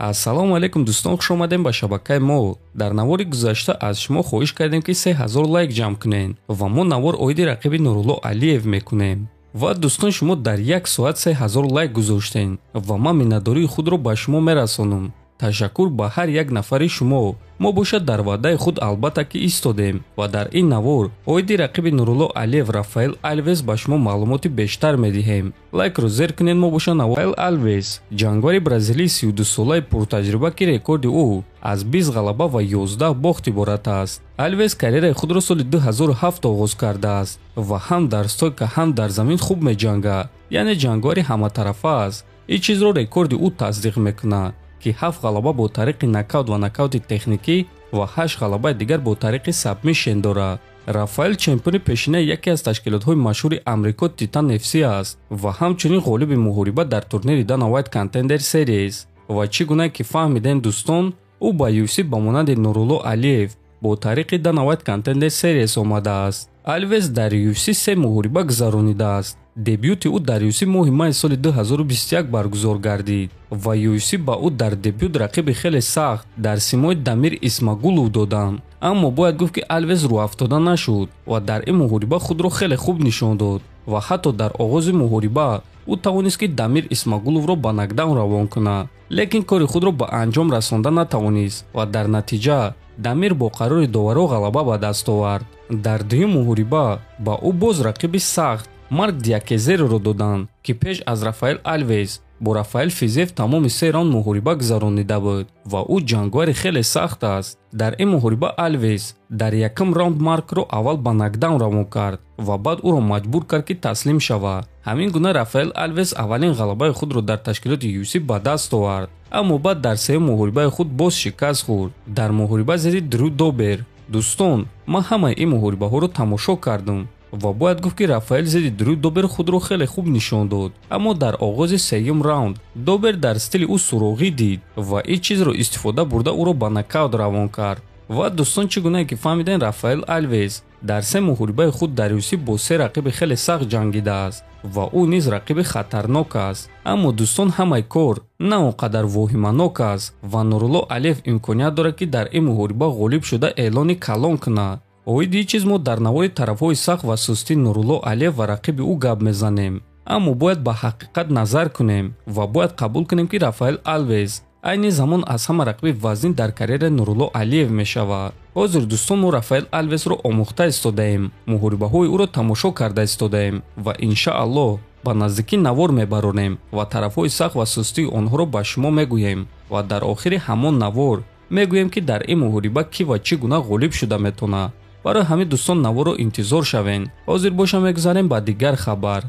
Ассалому алайкум дӯстон, хуш омадем ба шабакаи мо. Дар навори гузашта аз шумо хоҳиш кардем, ки 3000 лайк ҷамъ кунед ва мо навор оиди рақиби Нурулло Алиев мекунем. Ва дӯстон, шумо дар як соат 3000 лайк гузоштед ва ман миннатдории худро ба шумо мерасонам. Ташаккур ба ҳар як нафари шумо. Мо бошад дар ваъдаи худ албатта ки истодем ва дар ин навор оиди рақиби Нурулло Алиев Рафаэл Алвес ба шумо маълумоти бештар медиҳем. Лайкро зер кунед. Мо бошад Рафаэл Алвес, ҷангвари бразилии 32-солаи пуртаҷриба, ки рекорди ӯ аз 20 ғалаба ва 11 бохт иборат аст. Алвес карьераи худро соли 2007 оғоз кардааст ва ҳам дар стойка, ҳам дар замин хуб меҷангад, яъне ҷангвари ҳаматарафа аст. Ин чизро рекорди ӯ тасдиқ мекунад, ки 7 ғалаба бо тариқи нокаут ва нокаути техникӣ ва 8 ғалабаи дигар бо тариқи сабмишн дорад. Рафаэл чемпиони пешинаи яке аз ташкилотҳои машҳури Амрико Титан FC аст ва ҳамчунин ғолиби муҳориба дар турнири Dana White Contender Series. Ва чӣ гуна ки фаҳмидем дӯстон, ӯ ба UFC ба монанди Нурулло Алиев бо тариқи Dana White Contender Series омадааст. Алвес дар UFC се муҳориба гузаронидааст. Дебюти ӯ дар UFC моҳи майи соли 2021 баргузор гардид ва UFC ба ӯ дар дебют рақиби хеле сахт дар симои Дамир Исмагулов доданд. Аммо бояд гуфт, ки Алвес рӯафтода нашуд ва дар ин муҳориба худро хеле хуб нишон дод ва ҳатто дар оғози муҳориба ӯ тавонист, ки Дамир Исмагуловро ба нокдаун равон кунад, лекин кори худро ба анҷом расонда натавонист ва дар натиҷа Дамир бо қарори доваро ғалаба ба даст овард. Дар дуюм муҳориба ба ӯ боз рақиби сахт Марк Диакезероро доданд, ки пеш аз Рафаэл Алвес бо Рафаэл Физиев тамоми се раунд муҳориба гузаронида буд ва ӯ ҷангвари хеле сахт аст. Дар ин муҳориба Алвес дар якум раунд Маркро аввал ба нокдаун равон кард ва баъд ӯро маҷбур кард, ки таслим шавад. Ҳамин гуна Рафаэл Алвес аввалин ғалабаи худро дар ташкилоти UFC ба даст овард, аммо баъд дар сеюм муҳорибаи худ боз шикаст хӯрд дар муҳориба зери Дрю Добер. Дӯстон, ман ҳамаи ин муҳорибаҳоро тамошо кардам ва бояд гуфт, ки Рафаэл зери Дрю Добер худро хеле хуб нишон дод, аммо дар оғози сеюм раунд Добер дар стили ӯ суроғӣ дид ва ин чизро истифода бурда ӯро ба нокаут равон кард. Ва дӯстон, чӣ гунае ки фаҳмидем, Рафаэл Алвес дар се муҳорибаи худ дар UFC бо се рақиби хеле сахт ҷангидааст ва ӯ низ рақиби хатарнок аст. Аммо дӯстон, ҳамаи кор на он қадар воҳиманок аст ва Нурулло Алиев имконият дорад, ки дар ин муҳориба ғолиб шуда эълони калон кунад. Оиди ин чиз мо дар навори тарафҳои сахт ва сустии Нурулло Алиев ва рақиби ӯ гап мезанем. Аммо бояд ба ҳақиқат назар кунем ва бояд қабул кунем, ки Рафаэл Алвес айни замон аз ҳама рақиби вазнин дар карьераи Нурулло Алиев мешавад. Ҳозир дӯстон, мо Рафаэл Алвесро омӯхта истодаем, муҳорибаҳои ӯро тамошо карда истодаем ва иншааллоҳ ба наздикӣ навор мебаронем ва тарафҳои сахт ва сустии онҳоро ба шумо мегӯем ва дар охири ҳамон навор мегӯем, ки дар ин муҳориба кӣ ва чӣ гуна ғолиб шуда метавонад. Барои ҳамин дӯстон, наворро интизор шавед. Ҳозир боша мегузарем ба дигар хабар.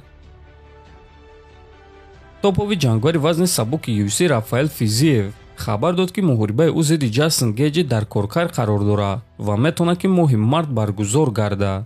Топови ҷангвари вазни сабуки UFC Рафаэл Физиев хабар дод, ки муҳорибаи ӯ зидди Ҷастин Геҷи дар коркар қарор дорад ва метавонад, ки моҳи март баргузор гардад.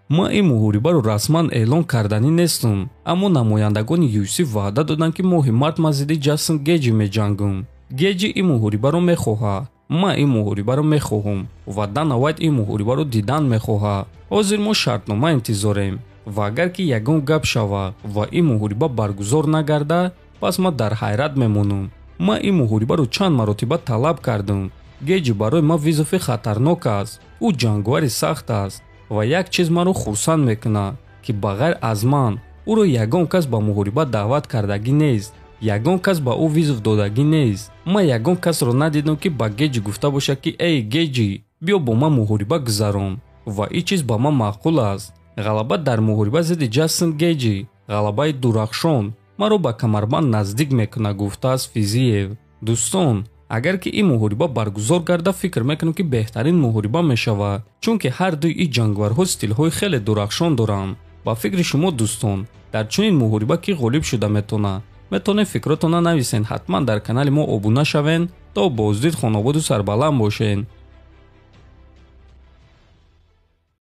Ман ин муҳорибаро расман эълон карданӣ нестам, аммо намояндагони UFC ваъда доданд, ки моҳи март ман зидди Ҷастин Геҷи меҷангам. Геҷи ин муҳорибаро мехоҳад, ман ин муҳорибаро мехоҳам ва Дана Вайт ин муҳорибаро дидан мехоҳад. Ҳозир мо шартнома интизорем ва агар ки ягон гап шавад ва ин муҳориба баргузор нагардад, пас ман дар ҳайрат мемонам. Ман ин муҳорибаро чанд маротиба талаб кардам. Геҷи барои ман вызов и хатарнок аст, ӯ ҷангвари сахт аст ва як чиз маро хурсанд мекунад, ки ба ғайр аз ман ӯро ягон кас ба муҳориба даъват кардагӣ нест, ягон кас ба ӯ вызов додагӣ нест. Ман ягон касро надидам, ки ба Геҷи гуфта бошад, ки эй Геҷи, биё бо ман муҳориба гузарон, ва ин чиз ба ман маъқул аст. Ғалаба дар муҳориба зидди Ҷастин Геҷи, ғалабаи дурахшон, маро ба камарбанд наздик мекунад, гуфтааст Физиев. Дӯстон, агар ки ин муҳориба баргузор гарда, фикр мекунам, ки беҳтарин муҳориба мешавад, чунки ҳар дуи ин ҷангварҳо стилҳои хеле дурахшон доранд. Ба фикри шумо дӯстон, дар чунин муҳориба кӣ ғолиб шуда метавонад? Метавонед фикротонро нависен. Ҳатман дар канали мо обуна шавен. То боздид, хонободу сарбаланд бошен.